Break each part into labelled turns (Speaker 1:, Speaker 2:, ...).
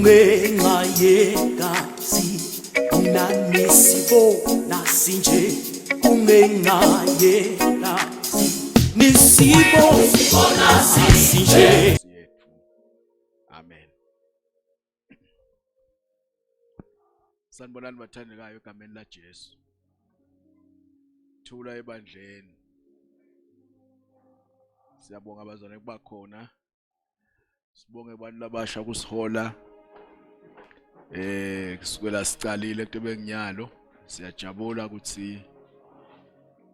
Speaker 1: Kungenxa yegazi nanisibona sinje kungenxa yegazi nisibona sinje
Speaker 2: Amen. Sanibonani bathandekayo egameni la Jesu. Thula ebandleni. Siyabonga abazalwane kuba khona. Sibonge abantu labasha kusihola. Eh kusukela sicalile kutobe nginyalo siyajabula ukuthi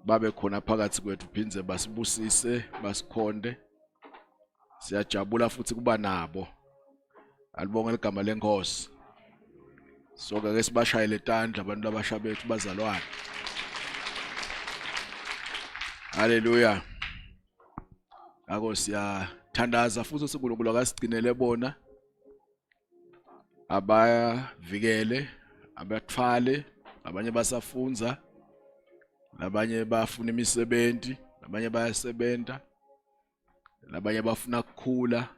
Speaker 2: babe khona phakathi kwethu phindze basibusise basikhonde. Siyajabula futhi kuba nabo. Alibonge ligama lenkosi. So ke sibashayele tandla abantu labasha bethu bazalwane. Haleluya. Ngakho siyathandaza futhi uNkulunkulu akasigcinele bona abavikele abathwale abanye basafunza labanye bafuna imisebenzi labanye bayasebenza labanye bafuna ukukhula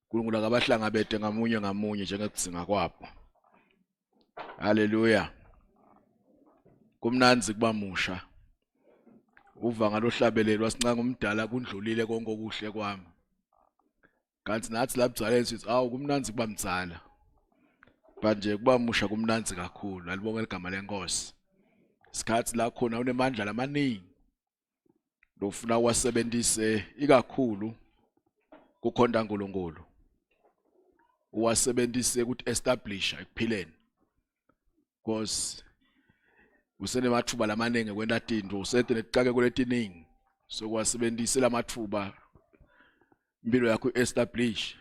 Speaker 2: uNkulunkulu akabahlangabete ngamunye ngamunye njengekudzinga kwabo haleluya kumnandzi kuba musha uva ngalohlabelelwa sincanga umdala kundlulile konke okuhle kwami kanti nathi la budzaleni sithi awu kumnandzi kuba mdzala but nje kuba musha kumnandzi kakhulu alibonge ligama lenkosi isikhathi la khona unemandla lamaningi lofuna uwasebenzise ikakhulu kukhonta uNkulunkulu uwasebenzise ukuthi establish ekuphileni because usenemathuba lamaningi kwenta tintfo usete neticake kuletiningi so kuwasebenzise lamathuba impilo yakho establish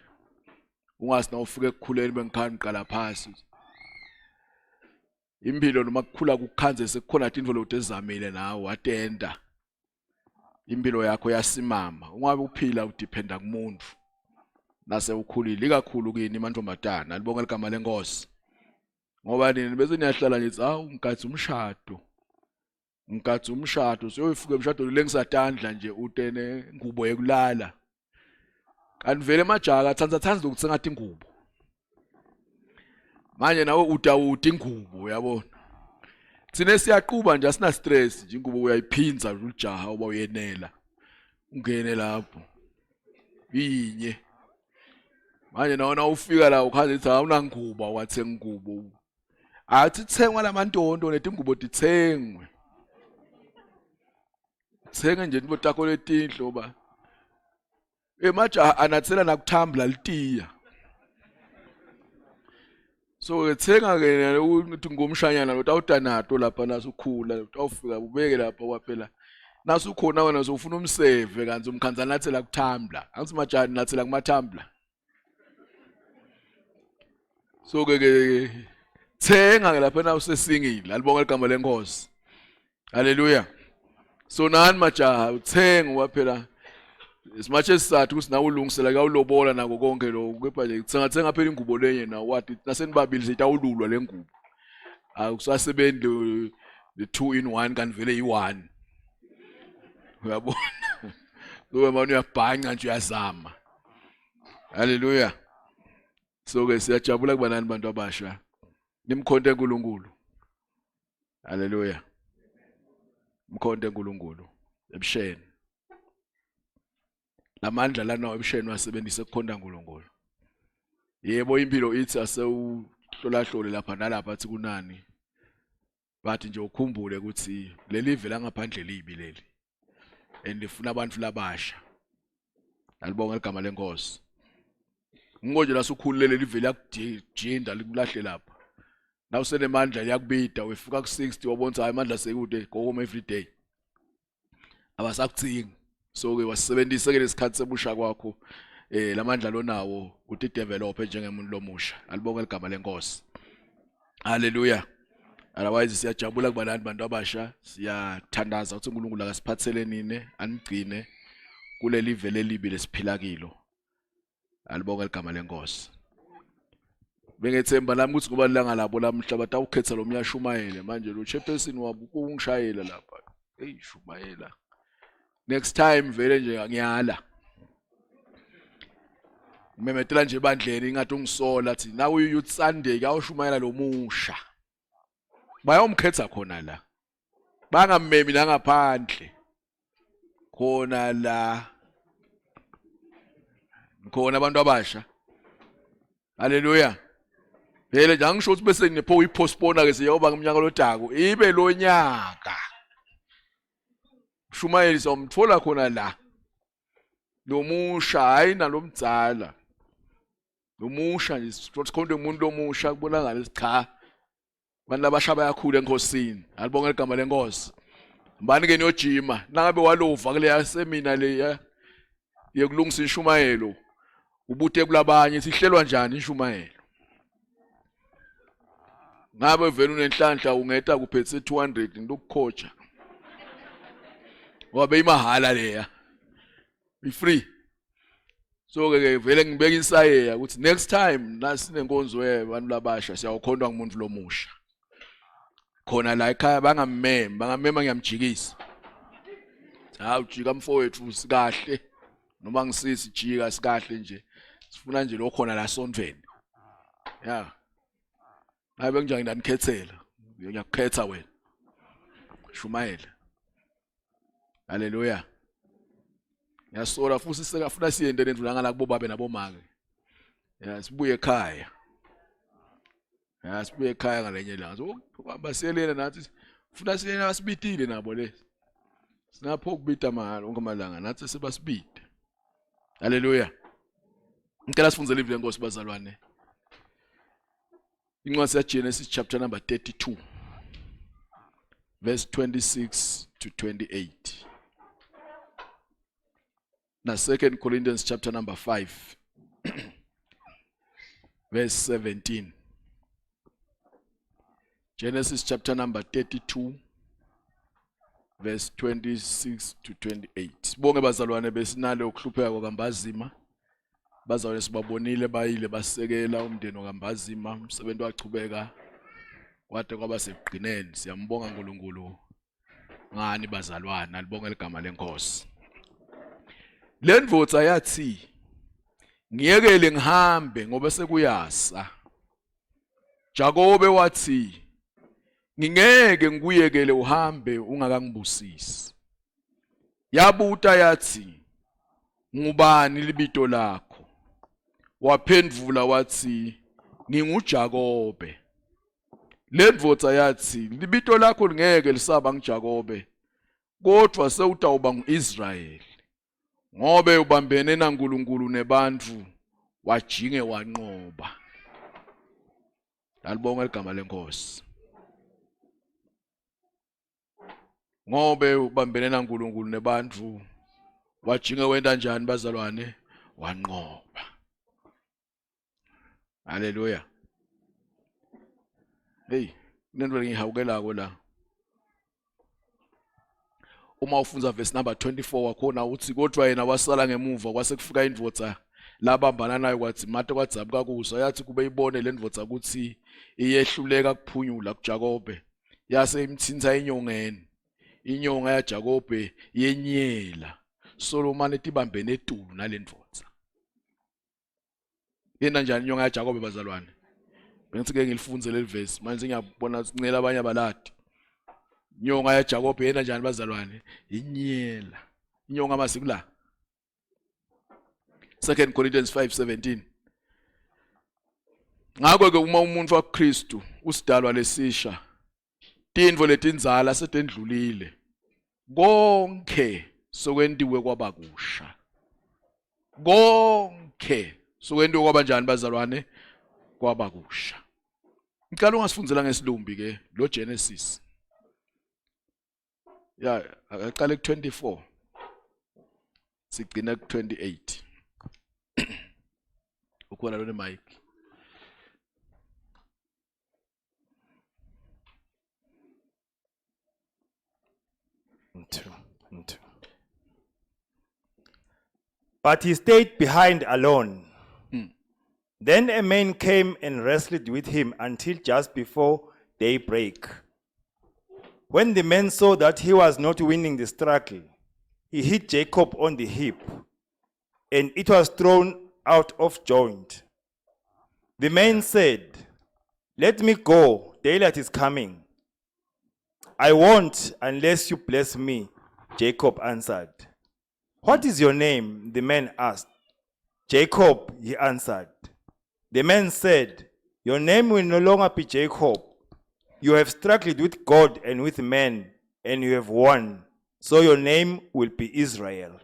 Speaker 2: ungasi na ufike ekukhuleni bengikhani qala phasi impilo noma kukhula kukhanze sekukhona tintfo lotezamile nawe watenta impilo yakho yasimama ungabe uphila udiphenda kumuntu nase ukhulile ikakhulu kini mantombazana alibonga ligama lenkosi ngoba nini bese niyahlala nje awu ngigadza umshado ngigadza umshado siyoyifika emshadweni lengisatandla nje utene ngubo yekulala kanti vele emajaka athanda thanda ukuthenga ingubo manje nawe udawuda ingubo uyabona thina siyaquba nje asina stress nje ingubo uyayiphinza ujaha uba uyenela ungene lapho inye manje nawe na ufika la ukhaza ithi awunangubo awathenga ingubo athi thengwa lamantonto netingubo tithengwe thenge nje into takho letinhlo ba emajaha anathela nakuthambla litiya so ke thenga ke ukuthi ngomshanyana lo tawutanato lapha nasukhula utawufika ubeke lapha kwaphela nasukhona wena sofuna umseve kanti umkhanza nathela kuthambla angithi majaha nathela kumathambla so ke ke thenga ke lapha na usesingile alibonga igama lenkosi haleluya so nani majaha uthenga ngoba phela as much as sathi ukuthi nawe ulungisela kuyawulobola nako konke lokho kepha nje thenga thenga phela ingubo lenye nawe wathi nasenibabili seyitawululwa le ngubo akusasebenzi the 2 in 1 kanti vele yi-1 uyabona so manje uyabhanca nje uyazama haleluya so ke siyajabula kuba nani bantu abasha nimkhonte uNkulunkulu haleluya mkhonte uNkulunkulu ebusheni lamandla lanawo ebusheni wasebenzise ukukhonta uNkulunkulu yebo impilo ithi asewuhlolahlole lapha nalapha athi kunani but nje ukhumbule ukuthi leli vele langaphandle libi leli and lifuna abantu labasha alibonga igama lenkosi ngonje la sukhululele livele yakujinda likulahle lapha na usenemandla liyakubida wefika ku-60 wabona ukuthi hayi amandla sekude go home every day abasakudzingi so ke wasebenzise ke lesikhathi sebusha kwakho eh lamandla lonawo uthi develop njengemuntu lomusha alibonge ligama lenkosi haleluya otherwise siyajabula kuba nani bantu abasha siyathandaza ukuthi uNkulunkulu akasiphathele nini anigcine kuleli vele libi lesiphila kilo alibonge ligama lenkosi bengethemba lami ukuthi ngoba lilanga labo lamhla batawukhetha lo myashumayele manje lo chairperson wabo ungishayela lapha hey shumayela next time vele nje ngiyala Ngimemetela nje ebandleni ingathi ungisola thi nawe youth Sunday kuyawushumayela lomusha. Bayomkhetha khona la. Bangamemi nangaphandle. Khona la. Khona abantu abasha. Haleluya. Vele nje angisho ukuthi bese ngipho uyipostpone ke siyoba ngomnyaka lodako ibe lonyaka. Shumayeli somthola khona la. Lomusha hayi nalomdzala. Lomusha nje sikhonto umuntu lomusha kubonakala cha. Abantu labasha bayakhula enkosini. Alibonge igama lenkosi. Mbani ke niyojima nangabe walova kuleya semina leya yekulungisa inshumayelo ubute kulabanye sihlelwa njani inshumayelo ngabe vele unenhlanhla ungeta kuphethe 200 ngilokukhoja ngoba beyimahhala leya i-free so ke ke vele ngibeka insayeya ukuthi next time nasinenkonzo yebantu labasha siyawukhondwa ngumuntu lomusha khona la ekhaya bangammemi bangamema ngiyamjikisa hawu jika mfowethu sikahle noma ngisisi jika sikahle nje sifuna nje lo khona la sontweni ya ngabe kunjani nginikhethela ngiyakukhetha wena shumayela Haleluya. Ngiyasola futhi sekafuna siyende lendlu la ngala kubobabe nabomake. Ya sibuye ekhaya. Ya sibuye ekhaya ngalenye ilanga. So baselena nathi funa siyena basibitile nabo le. Sinapho ukubita mahhala onke amalanga nathi sebasibide. Haleluya. Ngicela sifunze live lenkosi bazalwane. Incwadi yaGenesis chapter number 32 verse 26 to 28. Na 2 Corinthians chapter number 5 verse 17. Genesis chapter number 32 verse 26 to 28. Sibonge bazalwane besinalo ukuhlupheka kwakambazima. Bazalwane sibabonile bayile basekela umndeni wakambazima umsebenzi wachubeka kwade kwaba sekugcineni. Siyambonga uNkulunkulu ngani bazalwane, alibonge ligama lenkosi. Le ndvodza yathi ngiyekele ngihambe ngoba sekuyasa. Jakobe wathi ngingeke ngikuyekele uhambe ungakangibusisi. Yabuta yathi ngubani libito lakho? Waphendvula wathi nginguJakobe. Le ndvodza yathi libito lakho lingeke lisaba nguJakobe kodwa sewutawuba nguIsrayeli ngobe ubambene naNkulunkulu nebantfu wajinge wanqoba. Alibonga igama lenkosi. Ngobe ubambene naNkulunkulu nebantfu wajinge wenta njani bazalwane wanqoba. Haleluya. Hey, kunento engihawukelako la. Uma ufundza verse number 24 wakhona uthi kodwa yena wasala ngemuva kwase kufika indvodza labambana nayo kwathi mate kwadzabuka kusa yathi kube ibone le ndvodza ukuthi iyehluleka kuphunyula kuJakobe yase imthinta enyongeni inyonga yaJakobe yenyela solomane tibambene etulu nalendvodza Yena njani inyonga yaJakobe bazalwane? Bengithi ke ngilifunze leli verse manje sengiyabona sincela abanye abaladi. Inyonga yaJakobe yena njani bazalwane? Inyela. Inyonga masikula. 2 Corinthians 5:17 Ngakho ke uma umuntu waKristu usidalwa lesisha tintfo letindzala setendlulile konke sokwentiwe kwaba kusha konke sokwentiwe kwaba njani bazalwane kwaba kusha ngicela ungasifundzela ngesilumbi ke lo Genesis ya aqale ku 24 sigcine ku 28 ukhona lona mic
Speaker 3: Two, two. But he stayed behind alone. Then a man came and wrestled with him until just before daybreak. When the man saw that he was not winning the struggle, he hit Jacob on the hip, and it was thrown. out of joint. The man said, Let me go, daylight is coming. I won't unless you bless me, Jacob answered. What is your name? The man asked. Jacob, he answered. The man said, Your name will no longer be Jacob. You have struggled with God and with men, and you have won. So your name will be Israel.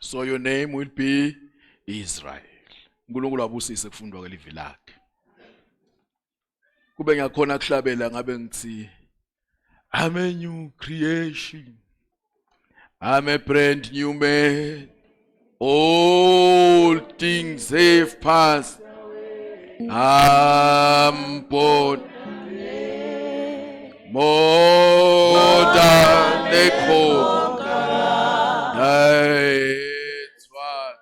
Speaker 2: So your name will be Israel. uNkulunkulu abusise kufundwa kwelivi lakhe. Kube ngiyakhona kuhlabela ngabe ngithi I'm a new creation. I'm a brand new man. All things have passed. I'm born more than a conqueror. That's what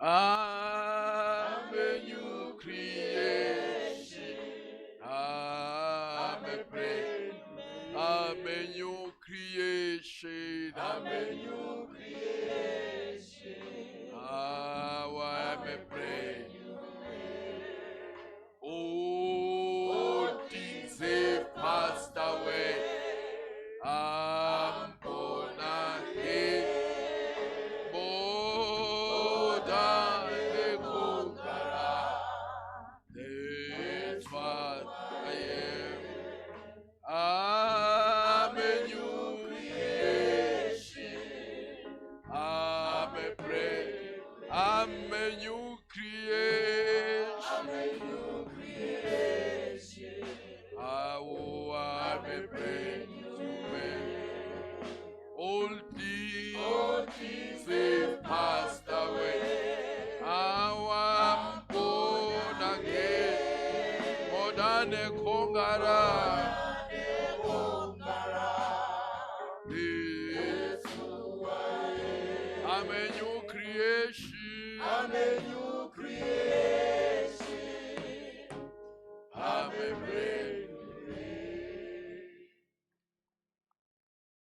Speaker 2: I'm a new creation. I'm a brand. I'm a new creation. I'm a new creation. I'm a brand. All things have passed away. I'm born again. More than a conqueror. That's what I am. I'm a new creation. I'm a brand. I'm a new creation. I'm a new creation. Oh, I'm a brand new man. All things have passed away. Now I'm born again. More than a conqueror. Yes. I'm a new creation. I'm a new creation. I'm a brand new.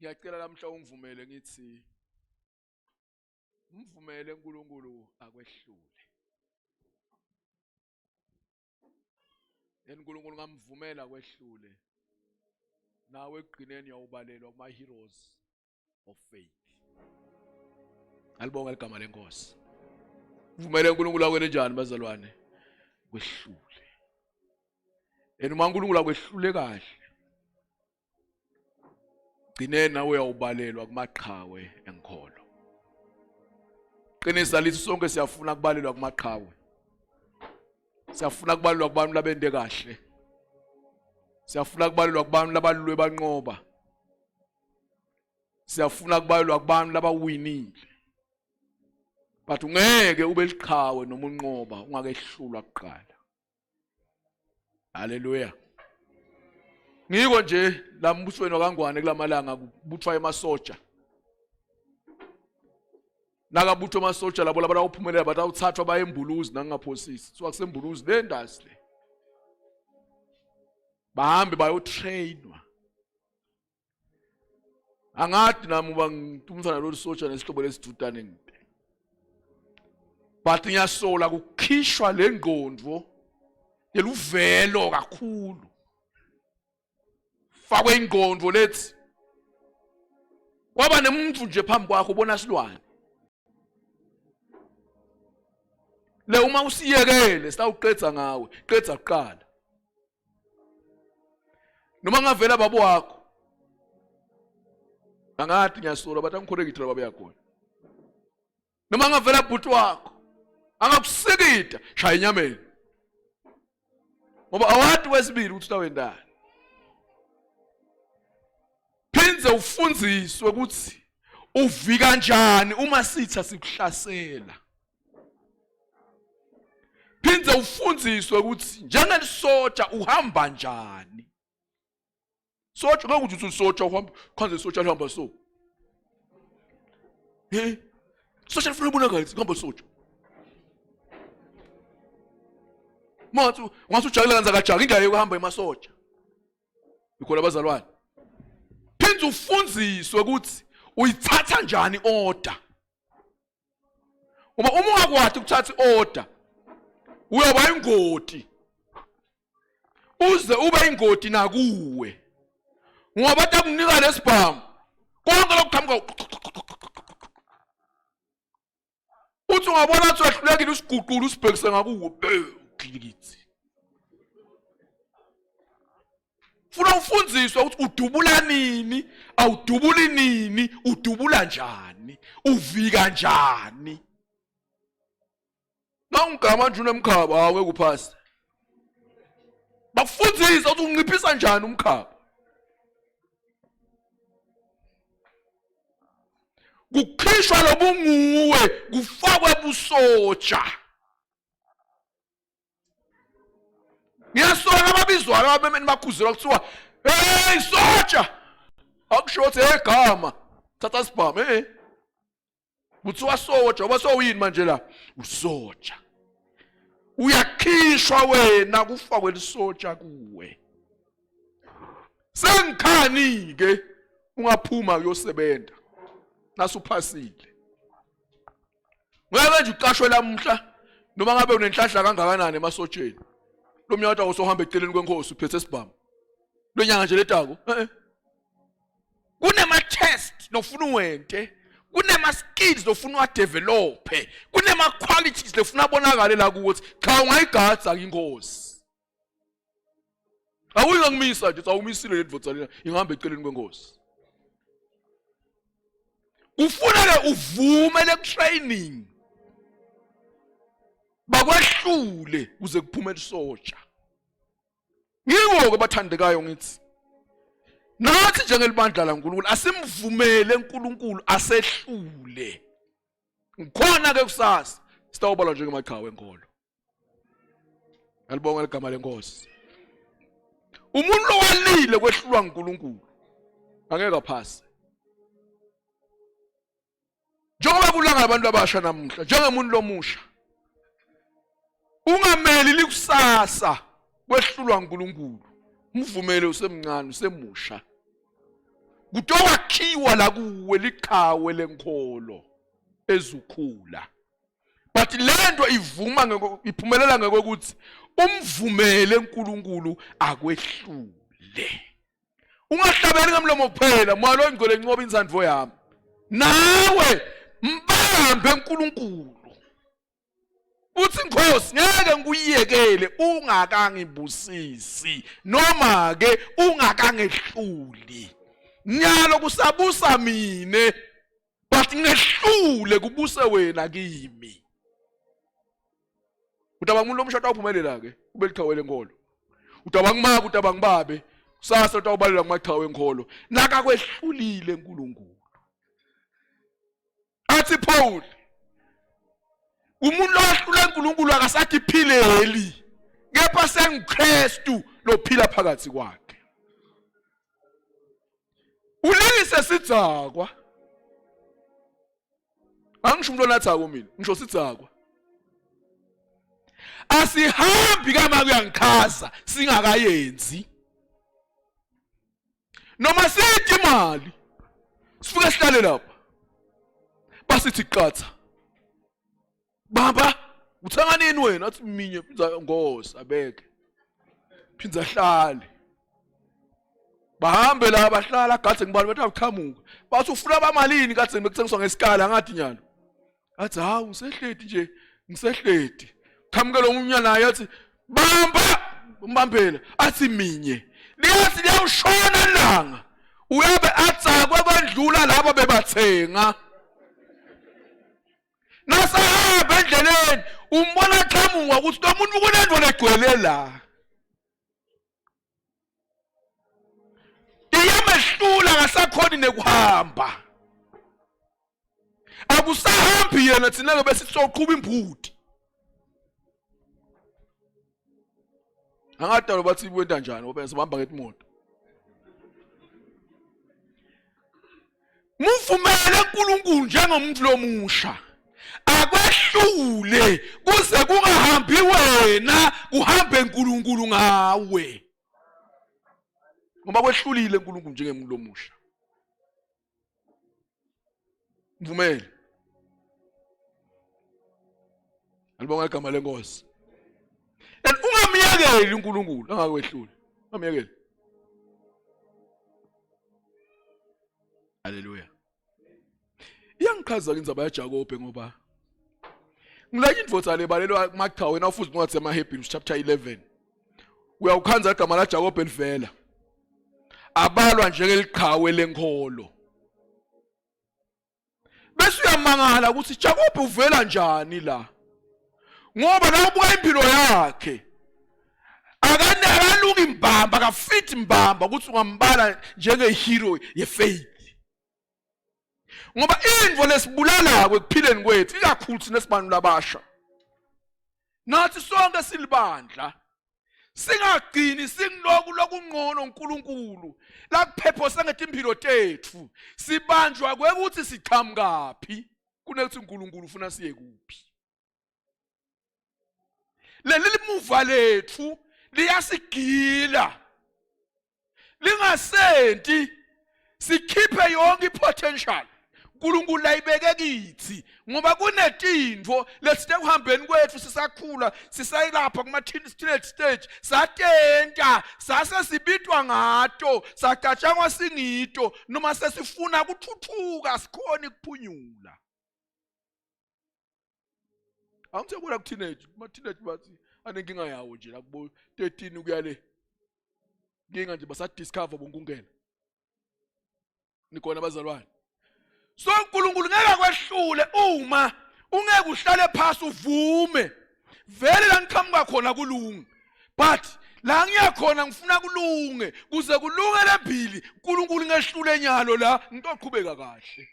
Speaker 2: Ngiyacela lamhla ungivumele ngithi mvumele uNkulunkulu akwehlule. uNkulunkulu ngamvumela kwehlule. Nawe ekugcineni uyawubalelwa kuma heroes of faith. Alibonga igama lenkosi. Vumele uNkulunkulu akwele njani bazalwane? Kwehlule. And uma uNkulunkulu akwehlule kahle, gcine nawe uyawubalelwa kumaqhawe enkholo. Qinisa lithi sonke siyafuna kubalelwa kumaqhawe. Siyafuna kubalelwa kubantu labende kahle. Siyafuna kubalelwa kubantu labalulwe banqoba. Siyafuna kubalelwa kubantu labawinile. But ungeke ube liqhawe noma unqoba ungakehlulwa kuqala. Haleluya. Ngiko nje la mbusweni wakangwane kulamalanga kubuthwa emasoja. Nakabuthwa emasoja labo labatawuphumelela batawuthathwa baye embuluzi nangingaphosisi. Kuthiwa kusembuluzi le ndasi le. Bahambe bayotrainwa. Angadi nami uba ngumntwana lolu soja nesihlobo lesidudane ngide. But ngiyasola kukhishwa le ngqondo yeluvelo kakhulu. Fakwe ingqondo lethi kwaba nemuntu nje phambi kwakho ubona silwane. Le uma usiyekele sitawuqedza ngawe, qedza kuqala. Noma ngavela baba wakho. Angathi ngiyasola but angikhorekithe la baba yakhona. Noma ngavela bhuti wakho angakusikida shaya enyameni. Ngoba awati wesibili ukuthi utawendani. Phindze ufundziswe ukuthi uvika kanjani uma sitha sikuhlasela. Phindze ufundziswe ukuthi njengelisotsha uhamba njani. Sotsha ngeke uthi usotsha uhamba khanze isotsha lihamba so. Hey, sotsha lifuna ubonakala kuhamba sotsha. Mathi ungathi ujakile kanza kajaka indlela yokuhamba emasotsha. Ikhona abazalwane. Phindze ufundziswe ukuthi uyithatha njani order. Uma uma ungakwati ukuthatha iorder uyoba ingoti. Uze ube ingoti nakuwe. Ngoba takunika lesibhamu. Konke lokuqhamuka uthi ungabona ukuthi wehlulekile usiguqule usibhekise ngakuwe khilikithi funa ufundiswe ukuthi udubula nini awudubuli nini udubula njani uvika njani nawungama nje unemkhaba hawu ngeke uphase bakufundisa ukuthi unciphisa njani umkhaba kukhishwa lobunguwe kufakwe busotsha ngiyasola ababizwayo abemeni bakhuzelwa kuthiwa hey sotsha akusho ukuthi hey gama thatha sibhamu hey kuthiwa sotsha uba sowuyini manje la usotsha uyakhishwa wena kufakwe lisotsha kuwe sengikhani ke ungaphuma uyosebenza nasuphasile ngeke nje uqashwe lamuhla noma ngabe unenhlahla kangakanani emasotsheni lo mnyaka usohamba eceleni kwenkosi uphethe sibhamu lwenyanga nje letako eh kunema test nofuna uwente kunema skills lofuna uwadevelophe kunema qualities lofuna abonakale la kuwe ukuthi cha ungayigadza inkosi awuyingangimisa nje awumisile le ndvodza lena ingihamba eceleni kwenkosi ufuna ke uvume le training bakwehlule kuze kuphume lisotsha ngiko-ke bathandekayo ngithi nathi njengelibandla laNkulunkulu asimvumele uNkulunkulu asehlule ngikhona ke kusasa sitawubalwa njengemaqhawe enkolo alibonga ligama lenkosi umuntu lowalile kwehlulwa nguNkulunkulu angeke aphase njengoba kulanga abantu abasha namuhla njengomuntu lomusha ungameli likusasa kwehlulwa uNkulunkulu umvumele usemncane usemusha kutokwakhiwa la kuwe liqhawe lenkolo ezukhula but lento ivuma iphumelela ngokuthi umvumele uNkulunkulu akwehlule ungahlabeli ngemlomo kuphela moya longcwele ncoba insandvo yami nawe mbambe uNkulunkulu uthi inkosi ngeke ngikuyekele ungakangibusisi noma ke ungakangehluli nyalo kusabusa mine but ngehlule kubuse wena kimi udaba umuntu lomshado awuphumelela ke ube liqhawe lenkolo udaba ngimaka udaba ngibabe kusasa utawubalelwa kumaqhawe enkolo nakakwehlulile uNkulunkulu athi Paul umuntu owahlula uNkulunkulu akasathi phileli kepha senguKristu lophila phakathi kwakhe ulingise sidzakwa angisho umuntu onathako mina ngisho sidzakwa asihambi kama kuyangichaza singakayenzi noma sithi imali sifike sihlale lapha basithi qatha baba uthenga nini wena athi minye phinza ngosa abeke phinza hlale bahambe la bahlala gadze ngibani bathi awuqhamuka bathi ufuna abamalini kadze bekuthengiswa ngesikala ngathi nyalo athi hawu ngisehleti nje ngisehleti qhamuke lo munye naye athi bamba umbambele athi minye liyathi liyawushona ilanga uyabe atsakwe kwendlula labo bebathenga nasahamba endleleni umbona qhamuka ukuthi lo muntu kunento legcwele la iyamehlula akasakhoni nekuhamba akusahambi yena thina ke bese soqhuba imbuti angadalwa bathi kwenta njani ngoba sibamba ngetimoto muvumele uNkulunkulu njengomuntu lomusha akwehlule kuze kungahambi wena kuhambe uNkulunkulu ngawe ngoba kwehlulile uNkulunkulu njengemuntu lomusha mvumele Alibonga igama lenkosi. And ungamyekeli uNkulunkulu angakwehluli. Ungamyekeli. Haleluya. Iyangichaza ke indzaba yaJakobe ngoba ngilanye indvodza lebalelwa kumachawe wena ufuza incwadi yamaHebheru chapter 11. Uyawukhandza igama laJakobe livela. Abalwa njengeliqhawe lenkholo. Bese uyamangala ukuthi Jakobe uvela njani la. Ngoba la ubuka impilo yakhe akalungi mbamba akafithi mbamba ukuthi ungambala njenge-hero ye-faith ngoba intfo lesibulalako ekuphileni kwethu ikakhulu thina sibantu labasha nathi sonke silibandla singagcini singiloku lokungcono uNkulunkulu lakuphephosa ngetimphilo tetfu sibanjwa kwekuthi siqhamukaphi kunekuthi uNkulunkulu ufuna siye kuphi leli limuva lethu liyasigila lingasenti sikhiphe yonke ipotential uNkulunkulu layibeke kithi ngoba kunetintfo lesite kuhambeni kwethu sisakhula sisayilapha kuma teenage stage satenta sase sibitwa ngato sacatshangwa singito noma sesifuna kuthuthuka sikhona ukuphunyula Angithekula ku teenage, kuma teenage bathi anenkinga yawo nje la kubo 13 kuya le. Nkinga nje basadiscover bonkungena. Nikhona bazalwane. So uNkulunkulu ngeke akwehlule uma ungeke uhlale phasi uvume. Vele la ngiqhamuka khona kulungi. But la ngiya khona ngifuna kulunge kuze kulunge lembili uNkulunkulu ngehlule nyalo la ngitoqhubeka kahle.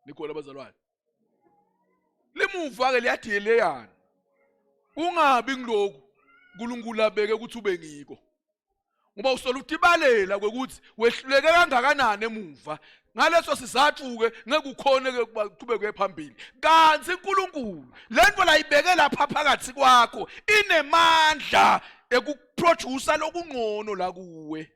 Speaker 2: Nikhona bazalwane. Limuva ke liyadiyeleyana. Ungabi ngiloku uNkulunkulu abeke ukuthi ube ngiko. Ngoba usola utibalela kwekuthi wehluleke kangakanani emuva. Ngaleso sizathu ke ngeke ukhone ke ukuba uqhubeke phambili. Kanti uNkulunkulu lento layibeke lapha phakathi kwakho inemandla ekuproduce lokungcono la kuwe.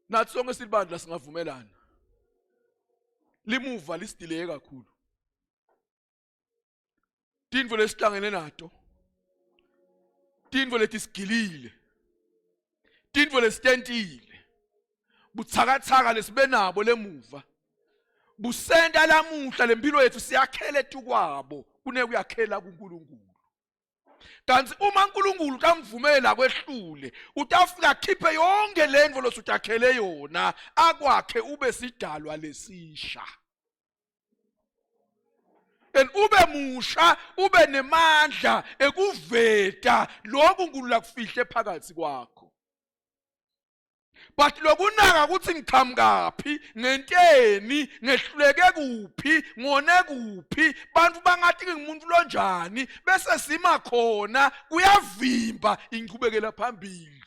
Speaker 2: Nathi sonke silibandla singavumelana. Limuva lisidileye kakhulu. Tintfo lesihlangene nato. Tintfo letisigilile. Tintfo lesitentile. Buthakathaka lesibenabo lemuva. Busenta lamuhla lempilo yethu siyakhele tukwabo kunekuyakhela kuNkulunkulu. Kanti uma uNkulunkulu kamvumela kwehlule utafika akhiphe yonke lento losutakhele yona akwakhe ube sidalwa lesisha. And ube musha ube nemandla ekuveta lokhu uNkulunkulu akufihle phakathi kwakho. But lokunaka ukuthi ngiqhamukaphi ngenteni ngehluleke kuphi ngone kuphi bantu bangathi ngingumuntu lonjani bese sima khona kuyavimba inqhubekela phambili.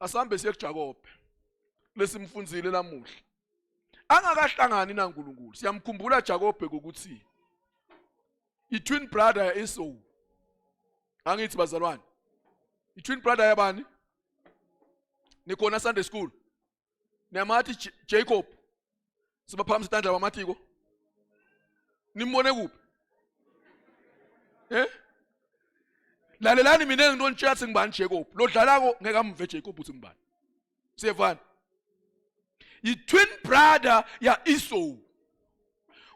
Speaker 2: Asambe siye kuJakobe lesimfundzile lamuhla. Angakahlangani naNkulunkulu. Siyamkhumbula Jakobe ukuthi i-twin brother ya-Esau. Angithi bazalwane. I-twin brother yabani? Nikhona Sunday school. Niyamathi Jacob. Sibaphakamisa itandla bamatiko. Nimbone kuphi? Eh? Lalelani mina ngintoni ukuthi ngibani Jacob. Lo dlalako ngeke amve Jacob uthi ngibani. Siyevana. Yi-twin brother ya Esau.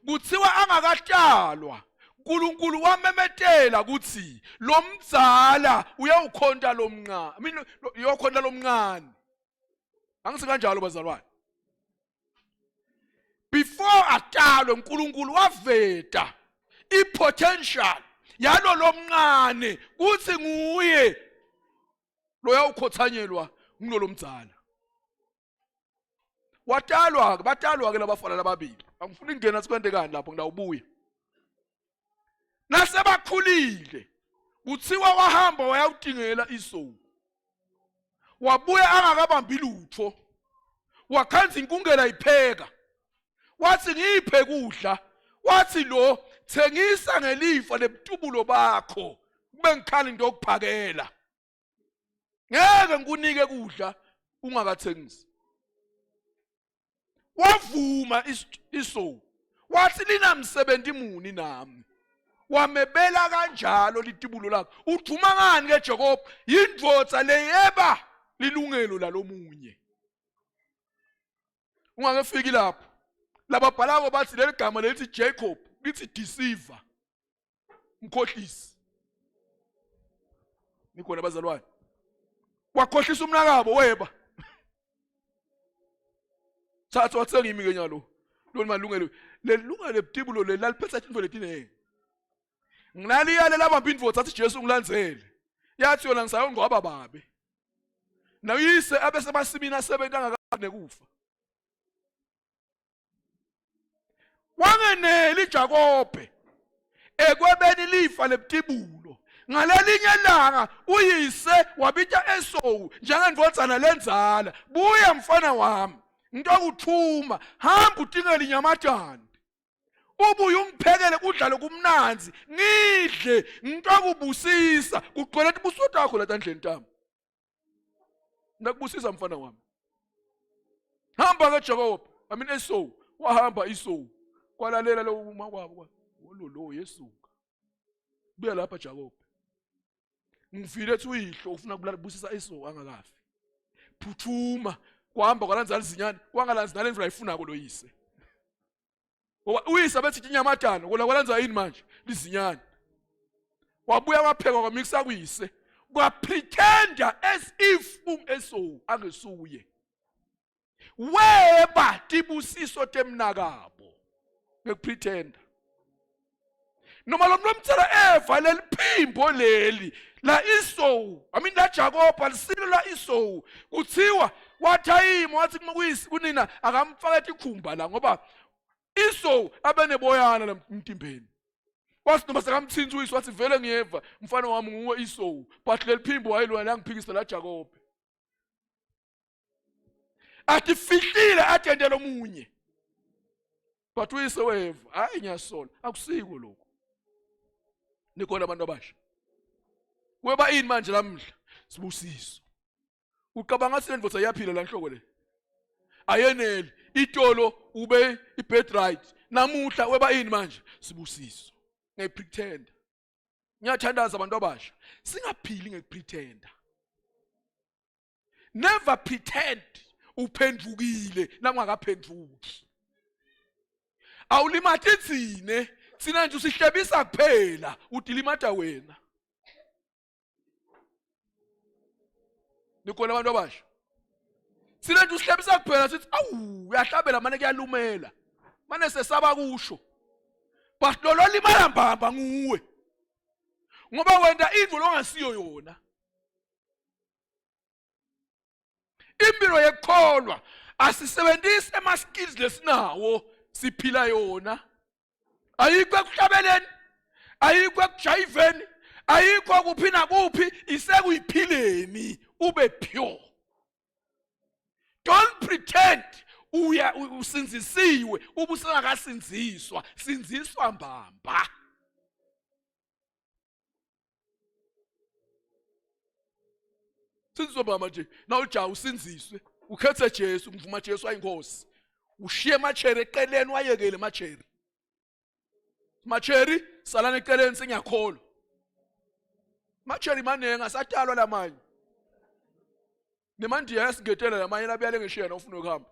Speaker 2: Kuthiwa angakatshalwa uNkulunkulu wamemetela ukuthi lo mdzala uyawukhonta lomncane. I mean uyokhonta lomncane. Angithi kanjalo bazalwane. Before atalwe uNkulunkulu waveta ipotential yalo lomncane kuthi nguye loyawukhothanyelwa ngulolo mdzala. Watalwa ke batalwa ke labafana lababili. Angifuni kungena sikwentekani lapho ngidawubuya. Nasebakhulile kuthiwa wahamba wayawutingela isowu. Wabuya angakabambi lutho. Wakhanza inkungela ipheka. Wathi ngiphe kudla. Wathi lo Thengisa ngelifa lebutubulo bakho kube ngikhala into yokuphakela. Ngeke ngikunike kudla ungakathengisi. Wavuma isowu wathi linamsebenzi muni nami. Wamebela kanjalo litibulo lakhe. Udvuma ngani ke Jacob? Yindvodza leyeba lilungelo lalomunye. Ungakefiki lapho. Lababhalako bathi leli gama lelithi Jacob lithi deceiver. Mkhohlisi. Nikhona bazalwane. Wakhohlisa umnakabo weba. Thatha wathenga imi ke nyalo. Lona malungelo lelungelo lebutibulo leli laliphethe into letinengi. Nginaliyale labamba indvodza athi Jesu ngilandzele. Yathi yona ngisayongcwaba babe. Nayise abesemasimini asebenza angakabi nekufa. Wangeneli Jakobe ekwebeni lifa lebutibulo. Ngalelinye ilanga uyise wabita Esawu njengendvodzana lenzala. Buya mfana wami, ngitokuthuma, hamba utingele inyamatane. Ubuye ungiphekele kudla lokumnandzi ngidle ngitokubusisa kugcwele tibusiso takho la tandleni tami. Ngakubusisa mfana wami. Hamba ke Jakob, I mean Esau, wahamba Esau. Kwalalela lo uma kwabo lo lo yesuka. Buya lapha Jakob. Ngivile ethi uyihlo ufuna kubusisa Esau angakafi. Phuthuma kwahamba kwalanza lizinyane kwangalanzi nalendlu ayifunako lo yise. Ngoba uyise abethi inyamatana kola kwalanza yini manje lizinyane. Wabuya waphekwa kwamikisa kuyise. Kwapretenda as if ungesowu angesuye. Weba tibusiso temnakabo ngekupretenda. Noma lo muntu omthela eva leliphimbo leli la Esau, I mean la Jacob alisilo la Esau. Kuthiwa wathayima wathi kuyisi kunina akamfake tikhumba la ngoba Esau abeneboyana la mtimbeni. Wathi noma sekamthinta uyise wathi vele ngiyeva mfana wami nguwe Esau, but leli phimbo wayelwa la ngiphikisa la Jacob. Atifihlile atendele omunye. But uyise weva, hayi ngiyasola, akusiko lokho. Nikhona abantu abasha. Kweba ini manje lamhla? Sibusiso. Ucabanga ngathi le ndvodza iyaphila la nhloko le. Ayeneli itolo ube ibed right. Namuhla weba ini manje? Sibusiso. Ngiyipretend. Ngiyathandaza abantu abasha. Singaphili ngekupretenda. Never pretend uphendukile nangakaphenduki. Awulimati thine, thina nje usihlebisa kuphela, udilimata wena. Nikhona abantu abasha. Thina nje usihlebisa kuphela sithi awu uyahlabela mane kuyalumela. Mane sesaba kusho. But lo lolimala mbamba nguwe. Ngoba wenda into longasiyo yona. Impilo yekukholwa asisebenzisi ema skills lesinawo siphila yona. Ayikho ekuhlabeleni, ayikho ekujayiveni, ayikho kuphi nakuphi, isekuyiphileni ube pure. Don't pretend uya usinzisiwe ubusengakasinziswa, sinziswa mbamba. Sinziswe mama nje nawujaha usinziswe ukhethe Jesu ngivuma Jesu ayinkosi ushiye emacheri eqeleni wayekele emacheri macheri salana eqeleni sengiyakholwa macheri maningi asatalwa lamanye nemandiya yasingetela lamanye labuyale ngishiya nofuna ukuhamba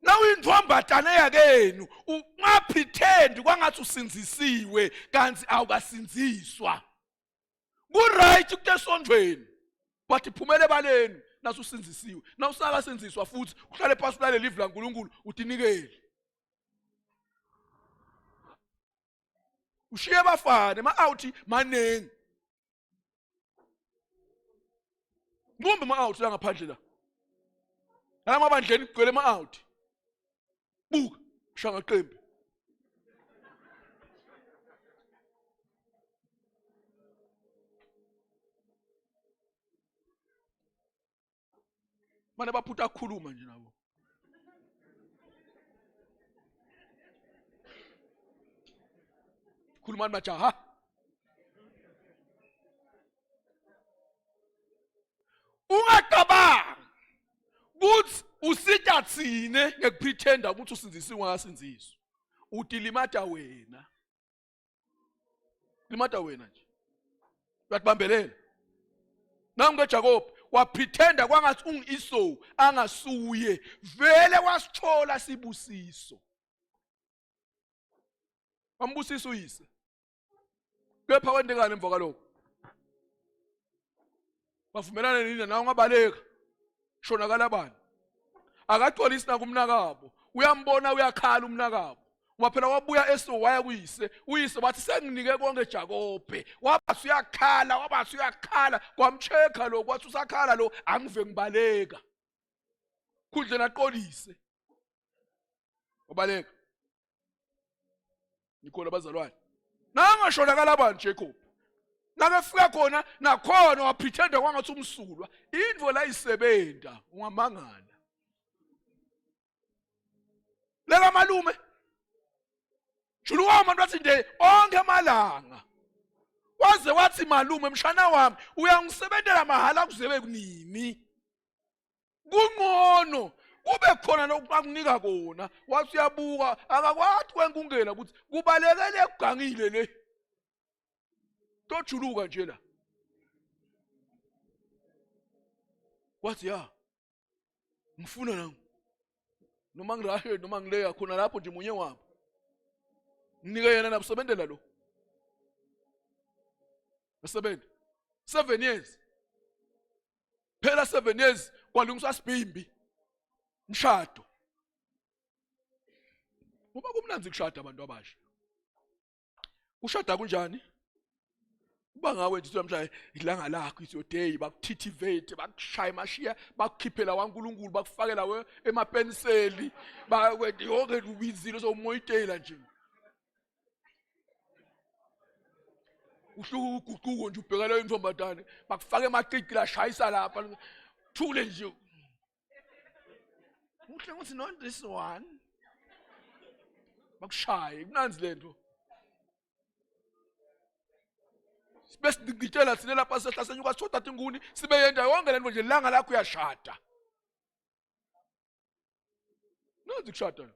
Speaker 2: nawuyintombazane yakenu ungapretend kwangathi usinzisiwe kanti awukasinziswa ku-right ukuya esondweni but phumele ebaleni nasusinzisiwe nawusakasinziswa futhi uhlale phansi ulalele ivi laNkulunkulu utinikele ushiye abafana ema-out maningi nqumbe ama-out la ngaphandle la nalama bandleni kugcwele ama-out buka shanga qembu Mane baphutha kukhuluma nje nabo. Khulumani majaha. Ungacabangi ukuthi usita thine ngekupretenda ukuthi usindzisiwe ungasindziswa. Utilimata wena. Limata wena nje. Uyatibambelela. Nangu ke Jacob wapretenda kwangathi ungu-Esau angasuye vele wasithola sibusiso. Wambusisa uyise. Kepha kwentekani emva kwalokho? Bavumelana nina nawe ungabaleka. Shona kalabani. Akaxolisi nakumnakabo. Uyambona uyakhala umnakabo. Ngoba phela wabuya Esau waya kuyise. Uyise wathi senginike konke Jakobe. Waba usuyakhala, waba usuyakhala, kwamchecka lo kwathi usakhala lo angive ngibaleka. Khudle naqolise. Wabaleka. Nikhona bazalwane. Nangashona kalabani Jacob. Nakefika khona nakhona wapretenda kwangathi umsulwa. Indvo la isebenta ungamangala. Leka malume. Juluka umuntu wathi nje onke amalanga. Waze wathi malume mshana wami uyangisebentela mahala kuzebe kunini. Kungcono kube khona lokhu akunika kona wathi uyabuka akakwathi kwenkungela ukuthi kubalekele ekugangile le tojuluka nje la wathi ya ngifuna nangu noma ngirahe noma ngileya khona lapho nje munye wabo nginike yena nabusebentela lo asebenza 7 years phela 7 years kwalungiswa sibhimbi mshado ngoba kumnanzi kushada abantu abasha kushada kunjani kuba ngawe nje namhlanje ilanga lakho it's your day bakuthithivate bakushaya emashiya bakukhiphela waNkulunkulu bakufakela we emapenseli bakwente yonke ubizile somoyitela nje uhluka uguquko nje ubheka leyo ntombazane bakufaka emacici lashayisa lapha thule nje muhle ukuthi not this one bakushaye kunanzi lento sibe sidicitshela thina lapha sehla senyuka sithoda tinguni sibe yenda yonke lento nje langa lakho uyashada Nanzi kushada la.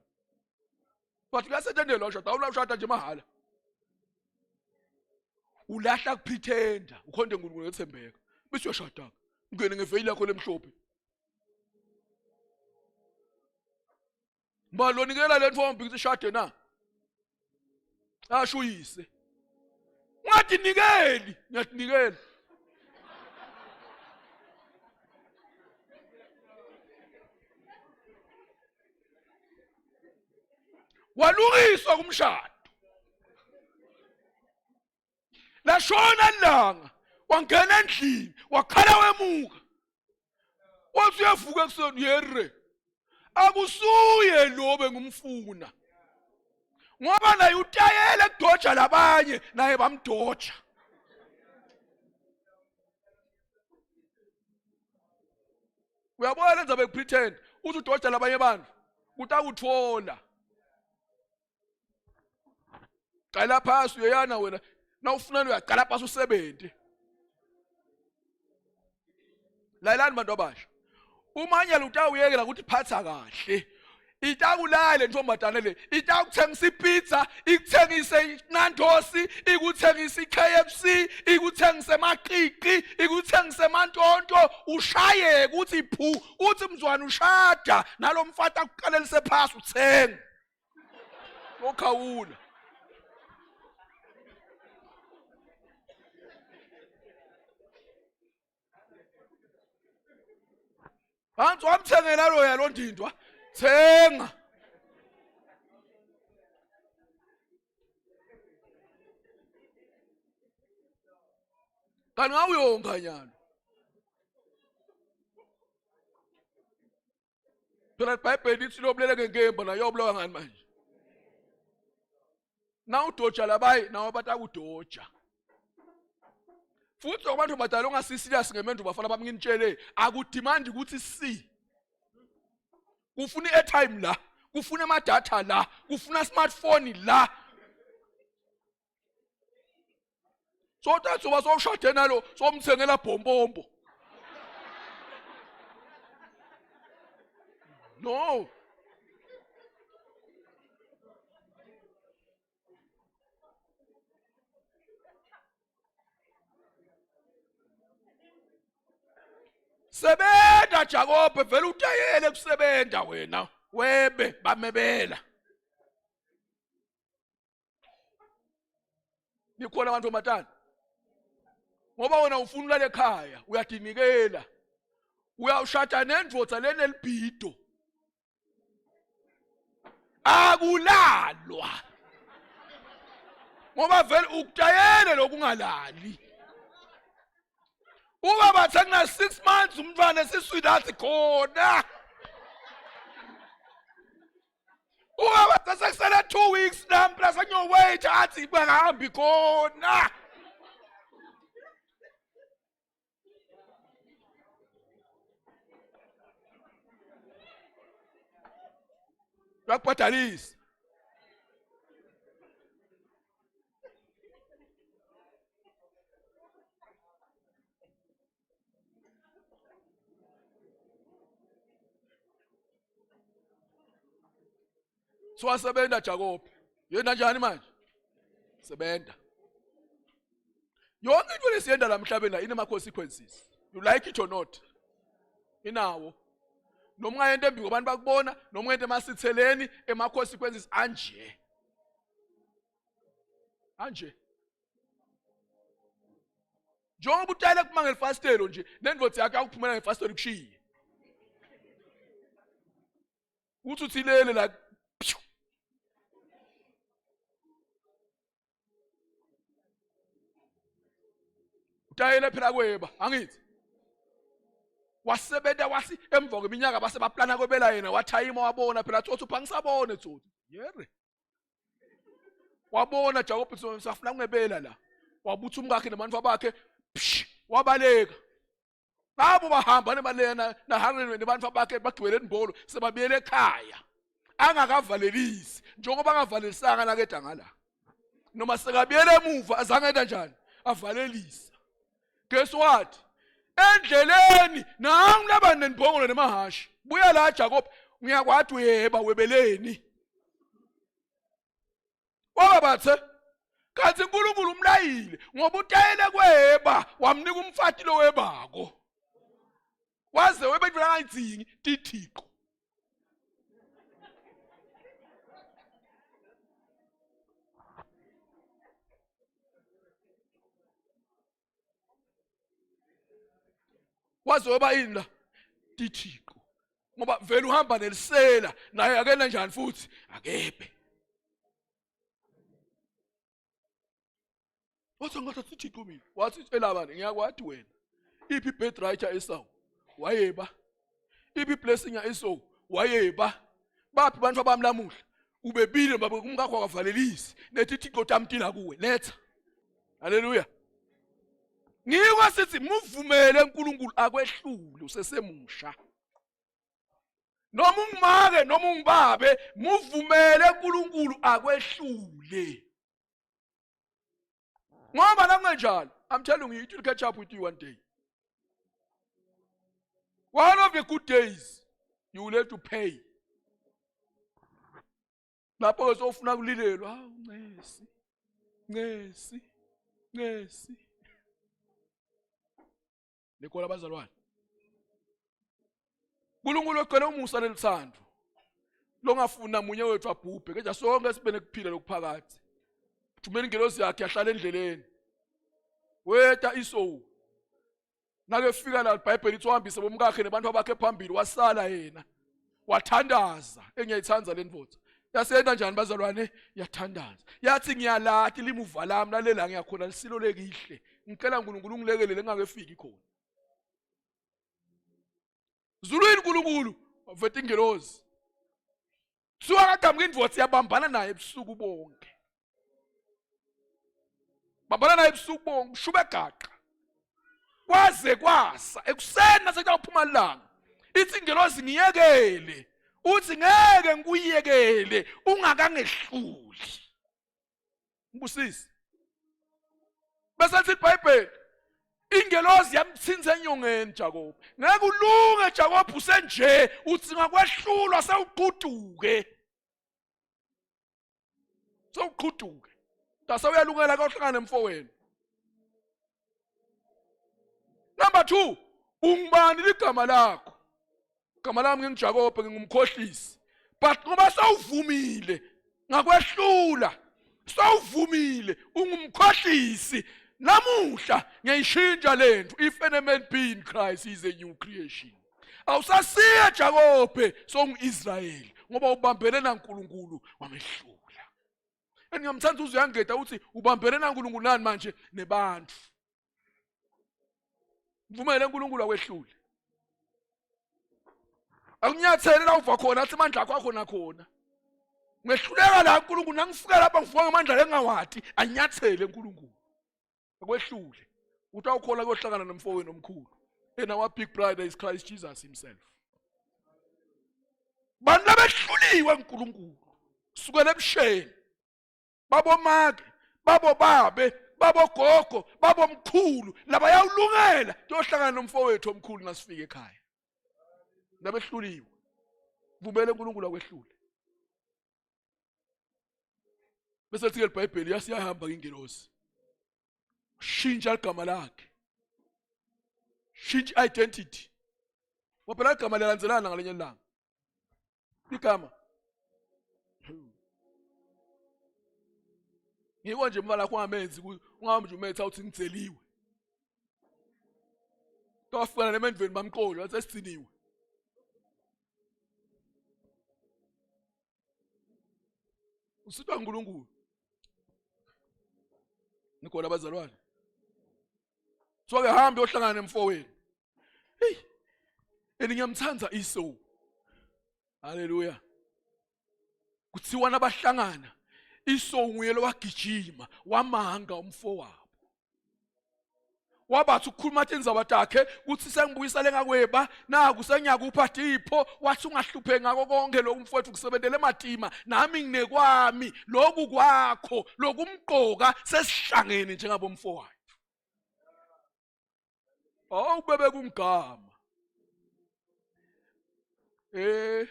Speaker 2: But kuyasethendelwa ushada, awula ushada nje mahhala. Ulahla kupretenda, ukhonde uNkulunkulu ngethembeka. Bese uyashada. Ungene ngeveyili yakho lemhlophe. Mbalonikela le ntombi ukuthi ishade na? Asho uyise. Ungadinikeli, ngiyadinikela. Walungiswa kumshado. Lashona ilanga, wangena endlini, wakhala wemuka. Wathi uyavuka ekuseni yerre. Akusuye lo bengumfuna. Ngoba naye utayele kudoja labanye naye bamdoja. Uyabona lenza bekupretend uthi udoja labanye abantu utakuthola. Qala phasi uyeyana wena nawufuna uyaqala phasi usebenze. Lalelani bantu abasha. Umanyela utawuyekela ukuthi phatha kahle. Itakulale ntombazane le, itakuthengisa ipizza, ikuthengise inandosi, ikuthengise iKFC, ikuthengise emaqiqi, ikuthengise emantonto, ushaye ukuthi phu, uthi mzwana ushada nalomfata akuqalelise phasi uthenga. Okhawula. Hansi wamthengela loya lo ndindwa. Thenga. Kanti ngawuyonga nyalo. Phela iBhayibheli lithi lobulele ngenkemba naye yobulawa ngani manje? Na udoja labayi nawo batakudoja. Futhi abantu badala ongasiserious ngemendo bafana bami nginitshele akudemand ukuthi si. Kufuna i-airtime la, kufuna ama-data la, kufuna smartphone la. So tathi uba sowushade nalo somthengela bhombombo. No. Sebenta Jakobe vele utayele kusebenta wena webe bamebela. Nikhona abantu omatana. Ngoba wena ufuna ulale ekhaya uyadinikela. Uyawushada nendvodza lenelibhido. Akulalwa. Ngoba vele ukutayele lokungalali. Uma bathe kuna 6 months umntwana esiswini athi khona. Uma sekusele 2 weeks nami plus ngiyowait athi bangahambi khona. Uyakubhadalisa. Siwasebenza Jacob. Yena njani manje? Sebenza. Yonke into lesiyenda la emhlabeni la inema consequences. You like it or not. Inawo. Noma ungayenta embi kwabantu bakubona, noma ungayenta emasitheleni, ema consequences anje. Anje. Njengoba utayele kuma ngelifasitelo nje, nendoda yakhe akuphumela ngefasitelo kushiye. Uthi uthilele la pshu. Utayele phela kweba, angithi. Wasebenza wasi emva kweminyaka base baplana kwebela yena wathayima wabona phela tsotsi uphangisabone tsotsi. Yere. Wabona Jacob safuna kungebela la. Wabutha umkakhe nabantu bakhe psh wabaleka. Labo bahamba nebalena nahareni nebantu bakhe bagcwele imbolo sebabuyele ekhaya. Angakavalelisi njengoba angavalelisanga nakeda ngala. Noma sekabuyele emuva azange enda njani avalelisa. Guess what? Endleleni nangu laba nenibhongolo nemahashi. Buya la Jacob ngiyakwati uyeba webeleni. Waba bathe kanti uNkulunkulu umlayile ngoba utayele kweba wamnika umfati lo webako. Waze webe into angayidzingi tithixo. Waze weba ini la tithixo. Ngoba vele uhamba nelisela naye akena njani futhi akebe. Wathi angathatha ithixo mina. Wathi elabani ngiyakwati wena. Iphi ibirthright ya-Esau? Wayeba. Iphi blessing ya-Esau? Wayeba. Baphi abantu abami lamuhla? Ubebile baba umkakho akavalelisi. Nethi ithixo tamtila kuwe. Letha. Haleluya. Ngiko sithi muvumele uNkulunkulu akwehlule usesemusha. Noma ungumake noma ungubabe muvumele uNkulunkulu akwehlule. Ngoba nakungenjalo, I'm telling you, it will catch up with you one day. One of the good days, you will have to pay. Lapho ke sofuna kulilelwa, hawu ncesi. Ncesi. Ncesi. Nikhona abazalwane. uNkulunkulu ogcwele umusa neluthando. Longafuni namunye wethu abhubhe, kepha sonke sibe nekuphila lokuphakade. Thumela ingelosi yakhe yahlala endleleni. Weta isowu. Nake fika la iBhayibheli ithi wahambise bomkakhe nebantu abakhe phambili wasala yena. Wathandaza, engiyayithanda le ndoda. Yasenda njani bazalwane? Yathandaza. Yathi ngiyalati limuva lami lalela ngiyakhona lisilo lekihle. Ngicela uNkulunkulu ungilekelele ngingakefiki khona. Zulwini uNkulunkulu waveta ingelosi. Kuthiwa kaqhamuka indvodza yabambana naye ebusuku bonke. Bambana naye ebusuku bonke, ushube gaqa. Kwaze kwasa ekuseni nasekuyawuphuma ilanga. Ithi ingelosi ngiyekele. Uthi ngeke ngikuyekele ungakangehluli. Ngibusise. Bese lithi iBhayibheli ingelozi yamthinza enyongeni Jakob. Ngeke ulunge Jakob usenje uthi ngakwehlulwa sewuquduke. Sewuqhuduke. Dase uyalungela kohlangana nemfowenu. Number 2, ungubani ligama lakho? Igama lami nginguJakobe ngingumkhohlisi. But ngoba sewuvumile ngakwehlula sewuvumile ungumkhohlisi namuhla ngiyayishintsha lento if any man be in Christ he is a new creation awusasiye Jakobe songu-Israyeli ngoba ubambene naNkulunkulu wamehlula engiyamthanda uze uyangeda uthi ubambene naNkulunkulu nani manje nebantu mvumele uNkulunkulu akwehlule akunyathele la uva khona athi amandla akho akhona khona ngehluleka la uNkulunkulu nangifika lapha ngivuka ngamandla engawati anyathele uNkulunkulu akwehlule uthi awukhola kuyohlangana nomfowenu omkhulu and our big brother is Christ Jesus himself bantu abehluliwe uNkulunkulu sukela ebusheni babomake babobabe babogogo babomkhulu labayawulungela kuyohlangana nomfowethu omkhulu nasifika ekhaya nabehluliwe vumele uNkulunkulu akwehlule bese lithi iBhayibheli yasiyahamba ingelosi shintsha igama lakhe shintsha identity ngoba phela igama liyalandzelana ngalenye ilanga igama ngiko nje umfana wakho ungamenzi ungahambi nje umetha uthi ngiceliwe Tofana nemendvweni bamqolo wathi esigciniwe Usitwa uNkulunkulu Nikhona abazalwane So ke hambe uyohlangana nemfowenu Hey and ngiyamthanda Esau Haleluya Kuthiwa nabahlangana Esau nguye lowagijima wamanga umfowabo wabathi ukukhuluma tindzaba takhe kuthi sengibuyisa lengakweba naku sengiyakupha tipho wathi ungahlupheki ngako konke lokhu mfowethu kusebentele ematima nami nginekwami lokhu kwakho lokumqoka sesihlangene njengabomfowethu awu bebe kungigama eh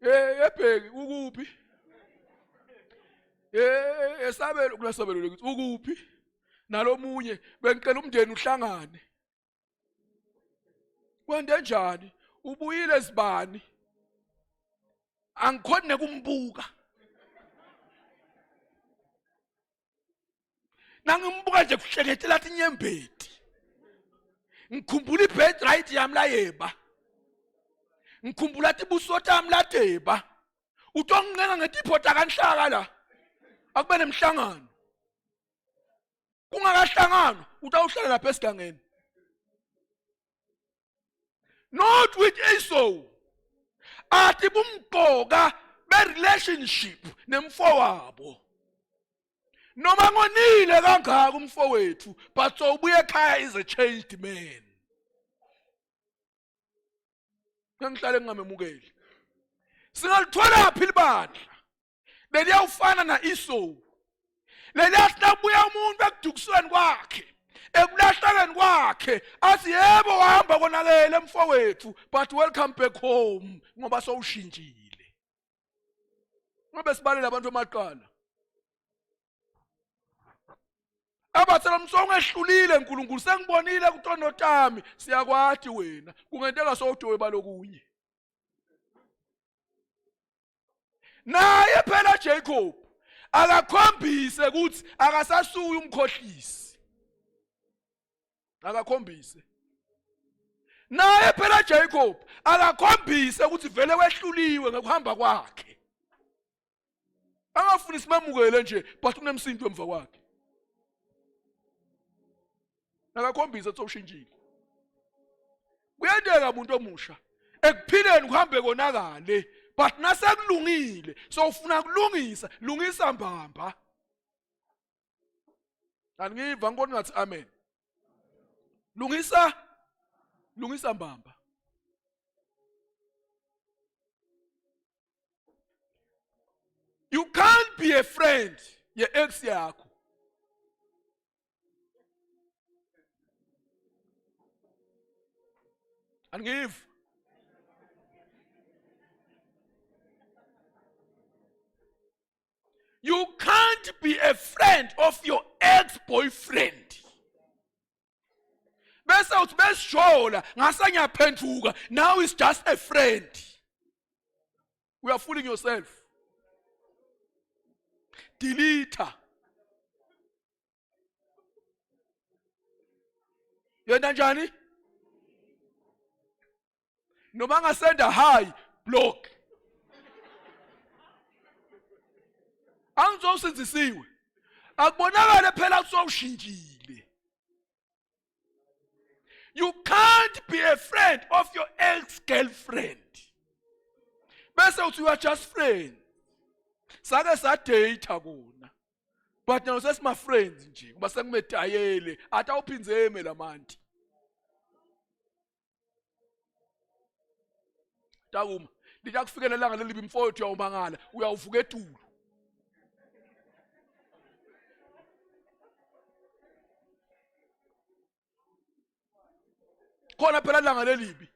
Speaker 2: eh ebheki ukuphi eh esabelo kulasabelo lokuthi ukuphi nalomunye bengicela umndeni uhlangane kwende njani ubuyile sibani angikhoni nekumbuka nangimbuka nje kuhleketela tinyembeti ngikhumbula i-birthright yami layeba ngikhumbula tibuso tami ladeba utongincenga ngetipho takanhlaka la akube nemhlangano kungakahlangano utawuhlala lapha esigangeni not with Esau athi bumqoka be-relationship nemfowabo noma ngonile kangaka umfowethu but sowubuya ekhaya is a changed man ngihlale ngingamemukeli singalithola phi libandla beliyawufana na-Esau leliyathi nakubuya umuntu ekudukisweni kwakhe ekulahlekeni kwakhe athi yebo wahamba konakele mfowethu but welcome back home ngoba sowushintshile ngoba sibalela abantu amaqala abathela msongo ehlulile uNkulunkulu sengibonile kutono tami siyakwati wena kungenteka sowudowe balokunye naye phela Jacob akakhombise ukuthi akasasuyi umkhohlisi akakhombise naye phela Jacob akakhombise ukuthi vele wehluliwe ngekuhamba kwakhe angafuni simamukele nje but kunemsindo emva kwakhe akakhombise ukuthi ushintshile kuyenteka umuntu omusha ekuphileni kuhambe konakale but nasekulungile so ufuna kulungisa lungisa mbamba angiva ngibona ngathi amen lungisa lungisa mbamba be a friend ye ex yakho. Angiva. You can't be a friend of your ex-boyfriend. Bese uthi besijola ngase ngiyaphenduka now is just a friend. You are fooling yourself. Delete. Yena njani? Noma angasenda hi block. Angizosindisiwe. Akubonakale phela kusowushintshile. You can't be a friend of your ex-girlfriend. Bese uthi you are just friends. Sake sadate kona. But now sesima friends nje kuba sengimedayele athi awuphinze eme lamanti. Takuma litakufikela langa lelibi mfowethu uyawumangala uyawuvuka etulo. Khona phela langa lelibi.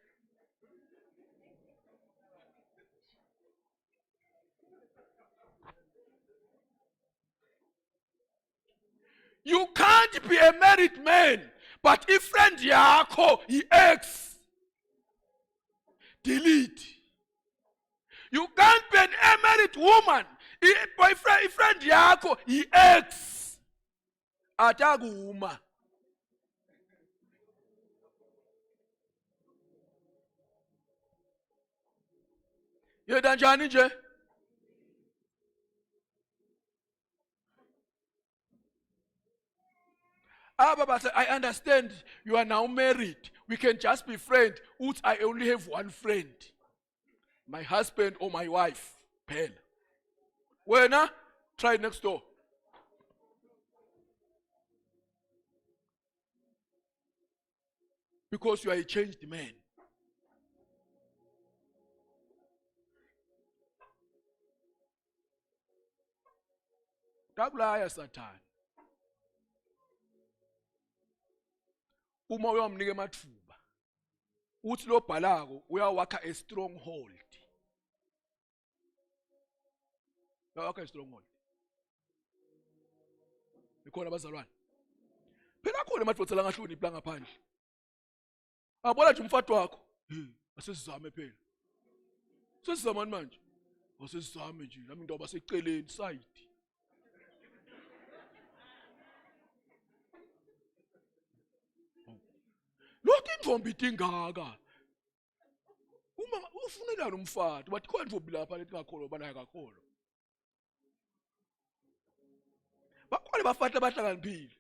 Speaker 2: You can't be a married man but ifriend yakho yi-ex. Delete. You can't be an a married woman. I-boyfriend ifriend yakho yi-ex. Atakuma. Yeda njani nje? Aba bathi I understand you are now married. We can just be friends. Uthi I only have one friend. My husband or my wife. Phela. Wena try next door. Because you are a changed man. Takulaya Sathane. Uma uyamnika emathuba uthi lobhalako uyawakha a stronghold. Uyawakha a stronghold. Ikhona abazalwane. Phela khona emadvodza langahloniphi la ngaphandle. Abona nje umfati wakho. Hey, asesizame phela. Sesizamani manje? Asesizame nje nami ndoba seceleni side. Lokhu intombi itingaka. Uma ufunelana umfati bathi khona intombi lapha lethi ngakholwa banayo kakholwa. Bakhona abafati abahlakaniphile.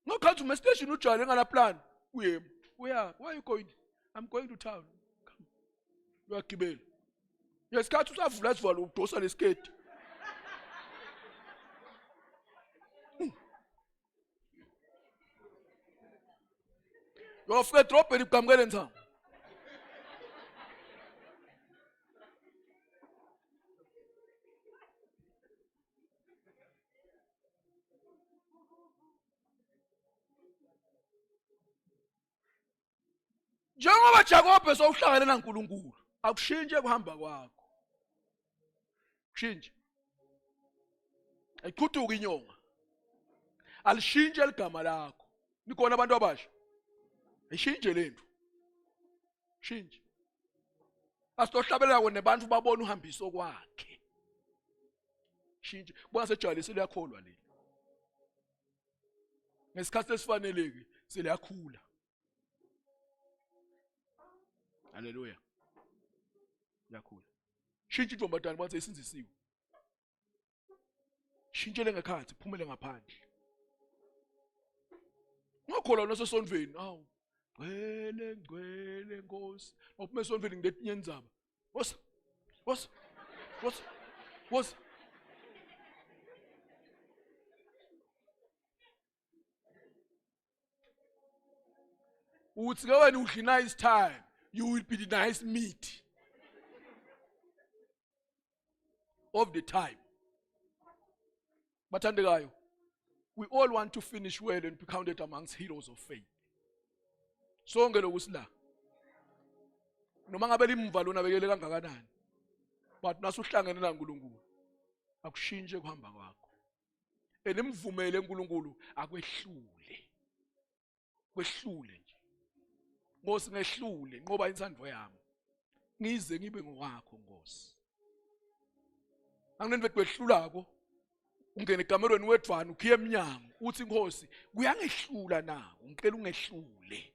Speaker 2: Ngokhathi uma station ujale ngala plan uyema. Uya, where are you going? I'm going to town. Come. Uyagibela. Ngesikhathi usavula sivalo udosa lesiketi. Uyofika edrobheni kuqhamukele ntsangu. Njengoba Jakobe sowuhlangene naNkulunkulu, akushintshe kuhamba kwakho. Kushintshe. Ayiqhuduka inyonga. Alishintshe ligama lakho. Nikhona abantu abasha. Ayishintshe lento. Shintshe. Asitohlabela nebantu babona uhambiso kwakhe. Shintshe. Kubona sejwayele liyakholwa leli. Ngesikhathi esifaneleki seliyakhula. Haleluya. Yakhula. Shintsha intombazane bathi isinzisiwe. Shintshele ngekhathi, phumele ngaphandle. Ungakholwa nasesondveni, awu. Ngcwele, ngcwele Nkosi. Awuphuma esondveni ngiletinye indzaba. Wosa. Wosa. Wosa. Wosa. Uthi ke wena udla nice time, you will be the nice meat. of the time. Bathandekayo, we all want to finish well and be counted amongst heroes of faith. Sonke lokhu sila. Noma ngabe limva lona bekele kangakanani. But nasuhlangene naNkulunkulu akushintshe kuhamba kwakho. Enimvumele uNkulunkulu akwehlule. Kwehlule nje. Nkosi ngehlule nqoba inthando yami. Ngize ngibe ngowakho Nkosi. Anginento kwehlulako ungene ekamerweni wedvwana ukhiye emnyango uthi inkosi kuyangehlula na ngicela ungehlule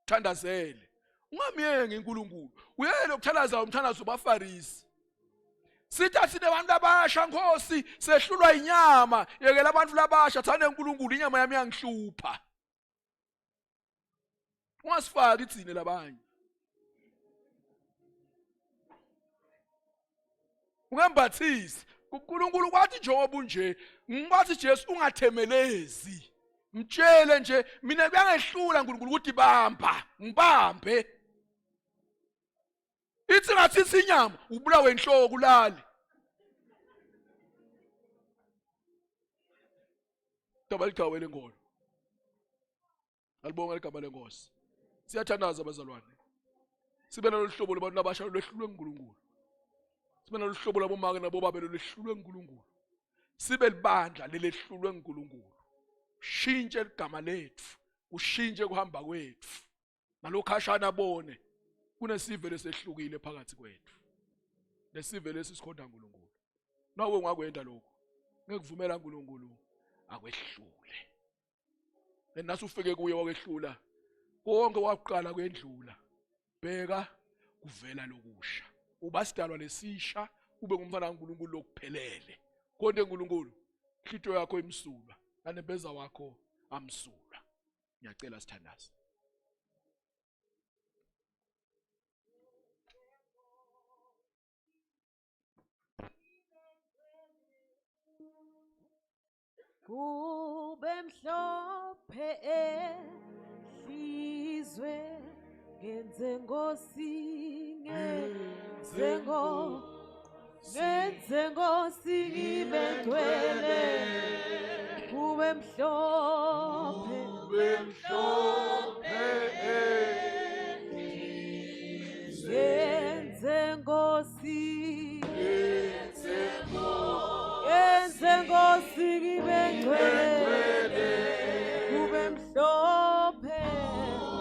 Speaker 2: thandazele ungamyengi uNkulunkulu uyele ukuthandaza umthandazo bafarisi sithi asine abantu abasha nkosi sehlulwa inyama yekela abantu labasha thande uNkulunkulu inyama yami yangihlupha ungasifaki ithine labanye ungembathisi uNkulunkulu kwathi njengoba unje ngikwathi Jesu ungathemelezi mtshele nje mina kuyangehlula uNkulunkulu ukuthi bamba ngibambe ithi ngathi inyama ubulawe inhloko ulale Daba ligawe lenkolo Alibonga igama lenkosi. Siyathandaza bazalwane. Sibe nalolu hlobo labantu abasha lwehlulwe nguNkulunkulu. Sibe nalolu hlobo labomake nabobaba lwehlulwe nguNkulunkulu. Sibe libandla lelehlulwe nguNkulunkulu. Shintshe igama lethu, ushintshe kuhamba kwethu. Nalokhashana abone kunesive lesehlukile phakathi kwethu. Lesive lesi sikhonda uNkulunkulu. Nawe ungakwenda lokho. Ngekuvumela uNkulunkulu akwehlule. And nasufike kuye wakwehlula konke wakuqala kwendlula bheka kuvela lokusha uba sidalwa lesisha ube ngumfana kaNkulunkulu lokuphelele konke uNkulunkulu inhlito yakho imsulwa nanembeza wakho amsulwa ngiyacela sithandaze
Speaker 4: Kube mhlophe ehlizwe ngenze ngosi ngenze ngo ngenze ngosi ngibe ngcwele kube mhlophe
Speaker 2: kube mhlophe
Speaker 4: ngenze ngosi Yenze Nkosi ngibe ngcwele kube mhlophe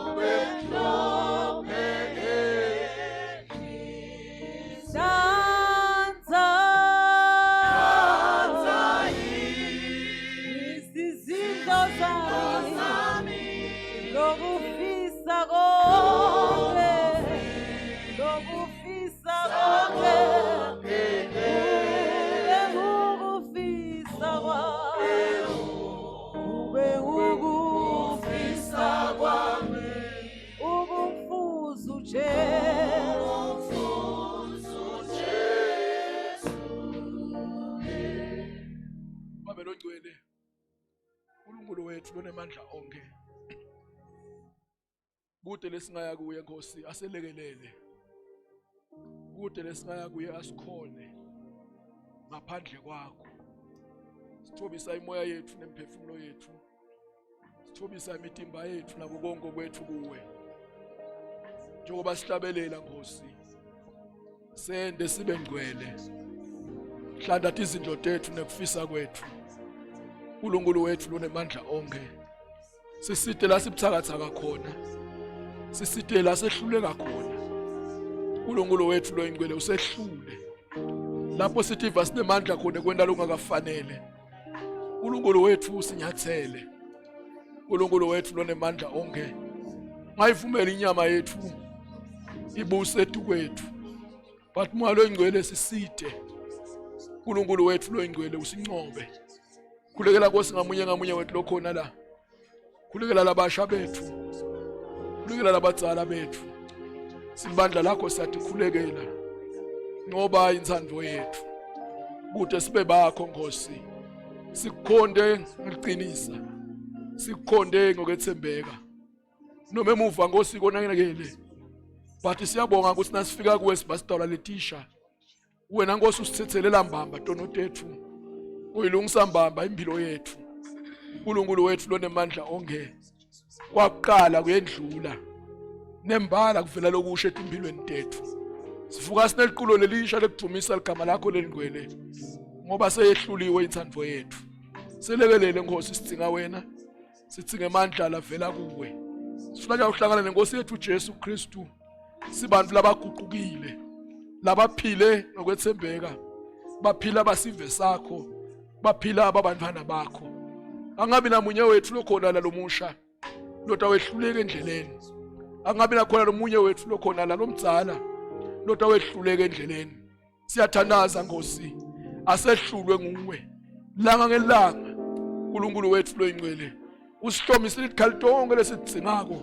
Speaker 2: kube mhlophe
Speaker 4: Hlanza izizindlo zami lokufisa konke lokufisa konke kube ukufisa kwami kube ukufisa kwami ukumfuza uJesu
Speaker 2: Babe longcwele uNkulunkulu wethu lonemandla onke Kude lesingaya kuye Nkosi aselekelele. Kude lesingaya kuye asikhone ngaphandle kwakho. Sithobisa imoya yethu nemphefumulo yethu. Sithobisa imitimba yethu nako konke kwethu kuwe. Njengoba sihlabelela Nkosi. Sende sibe ngcwele. Hlanda izindlo tethu nekufisa kwethu. uNkulunkulu wethu lonemandla onke. Siside la sibuthakathaka khona. Siside la sehluleka khona. uNkulunkulu wethu loyingcwele usehlule. Lapho sithi iva sinemandla khona kwenta lokungakafanele. uNkulunkulu wethu usinyathele. uNkulunkulu wethu lonemandla onke. Ungayivumeli inyama yethu ibuse etukwethu. But moya loyingcwele siside. uNkulunkulu wethu loyingcwele usincobe. Khulekela Nkosi ngamunye ngamunye wethu lokhona la. Khulekela labasha bethu. Khulekela labadzala bethu. Sibandla lakho siyathi khulekela. Ngoba intsandvo yethu. Kude sibe bakho Nkosi. Sikukhonde ngeliqinisa. Sikukhonde ngokwethembeka. Noma emuva Nkosi konakele. But siyabonga ukuthi nasifika kuwe sibasidalwa letisha. Wena Nkosi usithethelela mbamba tono tethu. Uyilungisa mbamba impilo yethu. uNkulunkulu wethu lonemandla onke. Kwakuqala kuyendlula. Nembala kuvela lokusha etimpilweni tethu. Sivuka sineliqulo lelisha lekudumisa ligama lakho lelingcwele ngoba seyehluliwe intsandvo yethu. Selekelele Nkosi sidzinga wena. Sidzinga emandla lavela kuwe. Sifuna ukuhlangana nenkosi yethu Jesu Kristu. Sibantu labaguqukile labaphile ngokwethembeka baphila basive sakho baphila ababantwana bakho angabi namunye wethu lokhona la lomusha lota wehluleka endleleni angabi nakhona lomunye wethu lokhona la lomdzala lota wehluleka endleleni Siyathandaza Nkosi, asehlulwe nguwe langa ngelanga. uNkulunkulu wethu loyingcwele usihlomisile izikhali tonke lesidzingako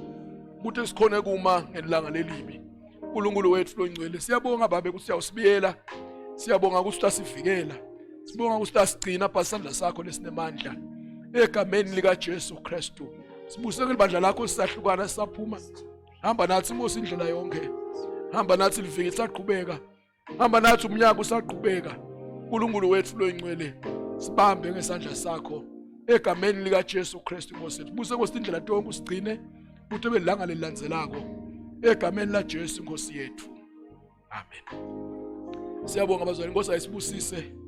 Speaker 2: ukuthi sikhone kuma ngelanga lelibi. uNkulunkulu wethu loyingcwele, siyabonga babe ukuthi uyawusibiyela, siyabonga ukuthi utasivikela, sibonga ukuthi utasigcina phasandla sakho lesinemandla egameni likaJesu Kristu. Sibuseke ibandla lakho sisahlukana sisaphuma. Hamba nathi Nkosi indlela yonke. Hamba nathi liviki saqhubeka. Hamba nathi umnyaka usaqhubeka. uNkulunkulu wethu loyingcwele sibambe ngesandla sakho egameni lika Jesu Kristu Nkosi yethu. Buse Nkosi indlela tonke usigcine kuthi belanga lelilandzelako egameni la Jesu Nkosi yethu. Amen. Siyabonga bazalwane, Inkosi ayisibusise.